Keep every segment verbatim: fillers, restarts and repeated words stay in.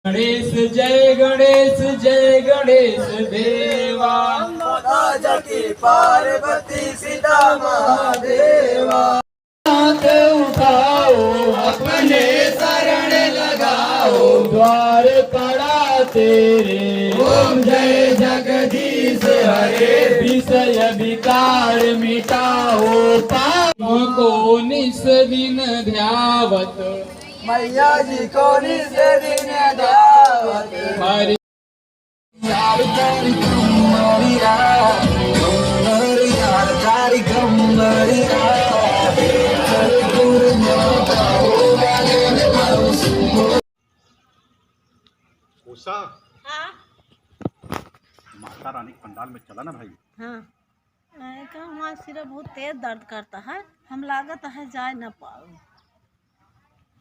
गणेश जय गणेश जय गणेश देवा। माता जकी पार्वती सीता महादेवा। हाथ उठाओ, अपने शरण लगाओ, द्वार पड़ा तेरे। ओम जय जगदीश हरे। विषय विकार मिटाओ, पाप को निस दिन ध्यावत। मैया जी को निस दिन ध्यावत। हरि उषा, हाँ। माता रानी के पंडाल में चला ना भाई। हाँ। अरे का, हमार सिरा बहुत तेज दर्द करता है, हम लागत है जाए ना पाऊ।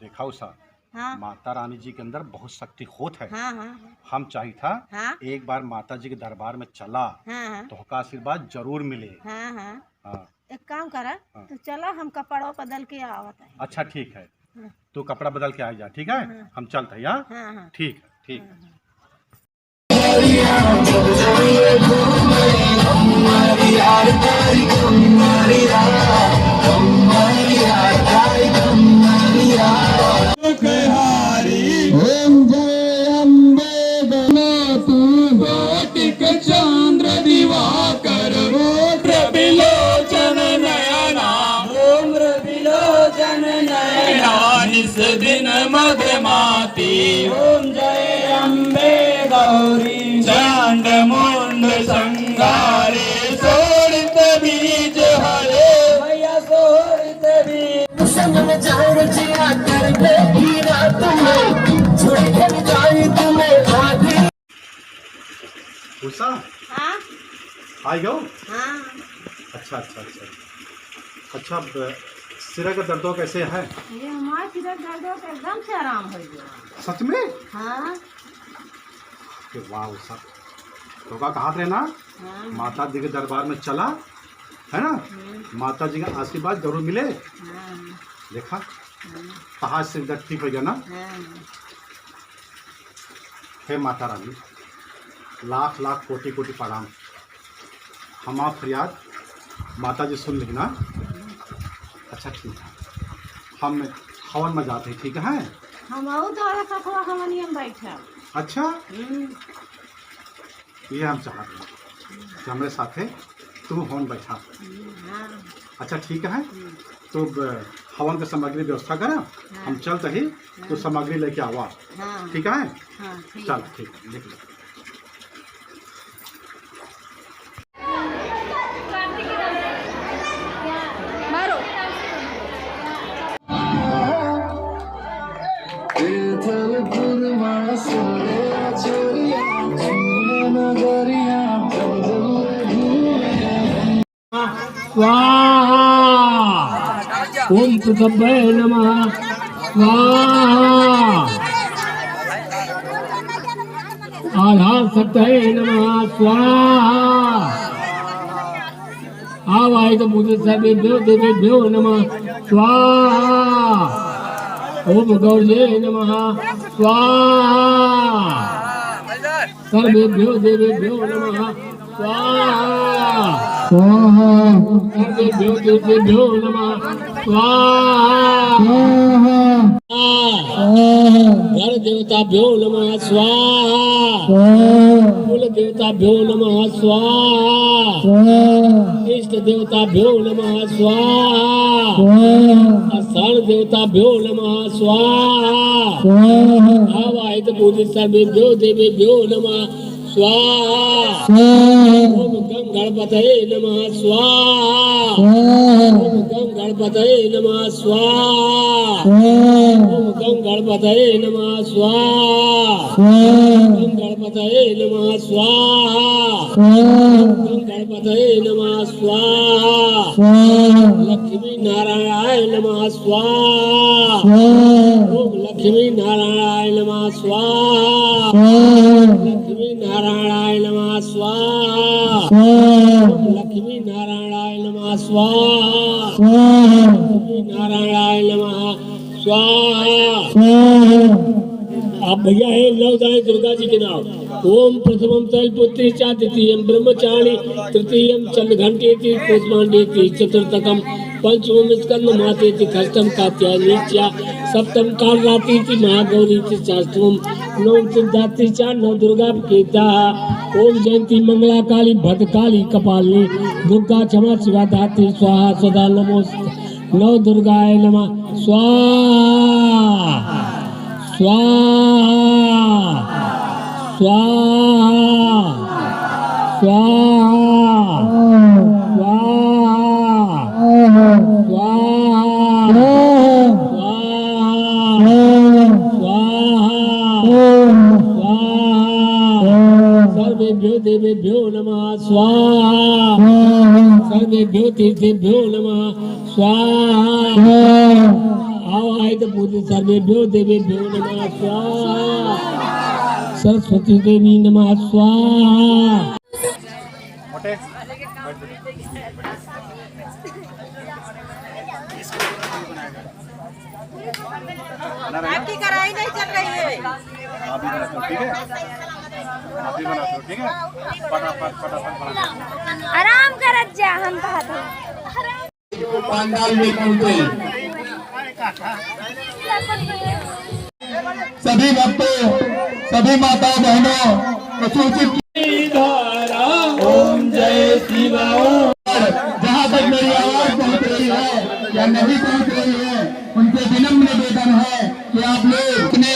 देखा उषा, हाँ। माता रानी जी के अंदर बहुत शक्ति होत है। हाँ, हाँ, हाँ। हम चाहित है, हाँ। एक बार माता जी के दरबार में चला, हाँ, हाँ। तोहका आशीर्वाद जरूर मिले। हाँ, हाँ। हाँ। एक काम करा, हाँ। तू चला, हम कपड़वा बदल के आवत है। अच्छा, ठीक है। हाँ। तू कपड़ा बदल के आ जा, ठीक है? हाँ। हम चलत है, हाँ? हाँ, हाँ। ठीक है, ठीक है। हाँ, हाँ। ओम जय अम्बे गणपति। कोटिक चंद्र दिवाकर। ओम रविलोचन नयना। ओम रविलोचन नयना। निस दिन मद माती। ओम जय अम्बे गौरी। चंड मुंड संहारी। सोड़ित बीज हरे। मैया सोड़ित बीज। संग में जाए जिया कर बेटी रात में। जुड़ कर जाए तुम्हें आधी। उषा? हाँ? आई गो? हाँ। अच्छा, अच्छा, अच्छा। अच्छा, अब सिरा का दर्दो कैसे है? ये हमारे सिरा का दर्दो तो एकदम से आराम हो गया। सच में? हाँ। अरे वाह उषा, तोका कहत रहे ना, हाँ। माता जी के दरबार में चला, है ना? हम्म। माता जी का आशीर्वाद जरूर मिले। हाँ। देखा, हाँ। कहा सिर दर्द ठीक हो गया ना? हाँ। हे माता रानी, लाख लाख कोटि कोटि प्रणाम। हमार फरियाद माता जी सुन लेना। अच्छा ठीक है, हम हवन में जात है, ठीक है? हम आऊ तोहरे सथवा हवनिया में बैठब। अच्छा, हम्म। ये हम चाहत हैं कि हमरे साथे तू हवन बैठा। हम्म, हाँ। अच्छा ठीक है, हम्म। तो ब-, हवन के सामग्री व्यवस्था करा, हाँ। हम चलत ही, तो हाँ। सामग्री लेके आवा। हाँ। ठीक है? हाँ, ठीक चल, है। ठीक है, लिख लो। मारो। स्वाहा। ओम पृथ्वे नमः स्वाहा। आधार शक्तये नमः स्वाहा। आवाहित भूत सर्वेभ्यो देवेभ्यो नमः स्वाहा। ओम गौर्ये नमः स्वाहा। सर्वेभ्यो देवेभ्यो नमः स्वाहा। स्वाहा। सर्वेभ्यो देवेभ्यो नमः स्वाहा। स्वाहा। स्वाहा। गण देवताभ्यो नमः स्वाहा। स्वाहा। कुल देवताभ्यो नमः स्वाहा। स्वाहा। इष्ट देवताभ्यो नमः स्वाहा। स्वाहा। स्थान देवताभ्यो नमः स्वाहा। स्वाहा। आवाहित पूजित सर्वेभ्यो देवेभ्यो नमः स्वाहा। स्वाहा। ओम गं गणपतये नमः स्वाहा। स्वाहा। ओम गं गणपतये नमः स्वाहा। स्वाहा। ओम गं गणपतये नमः स्वाहा। स्वाहा। गं गणपतये नमः स्वाहा। स्वाहा। गं गणपतये नमः स्वाहा। स्वाहा। लक्ष्मी नारायणाय नमः स्वाहा। स्वाहा। ओम लक्ष्मी नारायणाय नमः स्वाहा। स्वाहा। लक्ष्मी नारायणाय नमः स्वाहा। स्वाहा। ओम लक्ष्मी नारायणाय नमः स्वाहा। स्वाहा। लक्ष्मी नारायणाय नमः स्वाहा। स्वाहा। अब भैया है नौ दाएं दुर्गा जी के नाम। ओम प्रथमम शैलपुत्री च, द्वितीयम ब्रह्मचारिणी, तृतीयम चंद्रघंटेति, कूष्मांडेति, चतुर्थकम पंचमम स्कंदमातेति, षष्ठम कात्यायनी च, सप्तम कालरात्रीति, महागौरीति चाष्टमम, नवम सिद्धिदात्री च, नौ दुर्गा केता। ओम जयंती मंगला काली भद्रकाली कपालिनी, दुर्गा क्षमा शिवा धात्री स्वाहा सदा नमोस्तुते। नौ दुर्गाय नमः। स्वाहा, स्वाहा, स्वाहा, स्वाहा, स्वाहा, स्वाहा, स्वाहा, स्वाहा। सर्वेभ्यो देवेभ्यो नमः। स्वाहा। सर्वेभ्यो तीर्थेभ्यो नमः। स्वाहा। स्वाहा। आओ, आए तो पूजे सर्वेभ्यो देवेभ्यो नमः स्वाहा। सरस्वती देवी नमः स्वाहा। मोटे, बैठ बेटा। बना रहे हैं? आपकी कढ़ाई नहीं चल रही है। आप भी बना दो, ठीक है? आप भी बना दो, ठीक है? फटाफट, फटाफट बना दो। आराम करत जा, हम कहत हई। पंडाल में पहुंचे। सभी भक्तों, सभी माताओं बहनों को सूचित धारा, ओम जय शिवा ओम। जहाँ तक मेरी आवाज पहुँच रही है या नहीं पहुँच रही है, उनसे विनम्र निवेदन है कि आप लोग अपने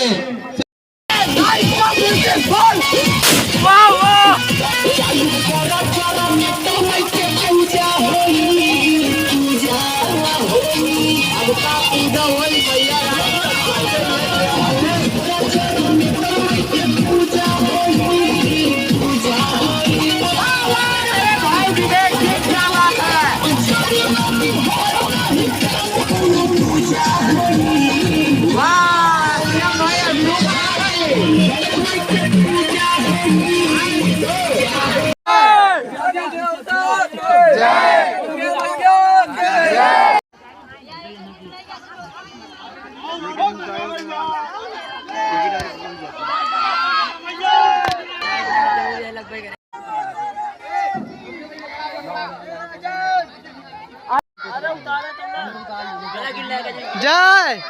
जय।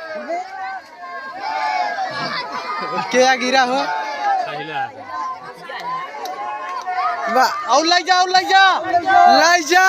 क्या गिरा हो? वाह, और लै जा, और लै जा, लै जा।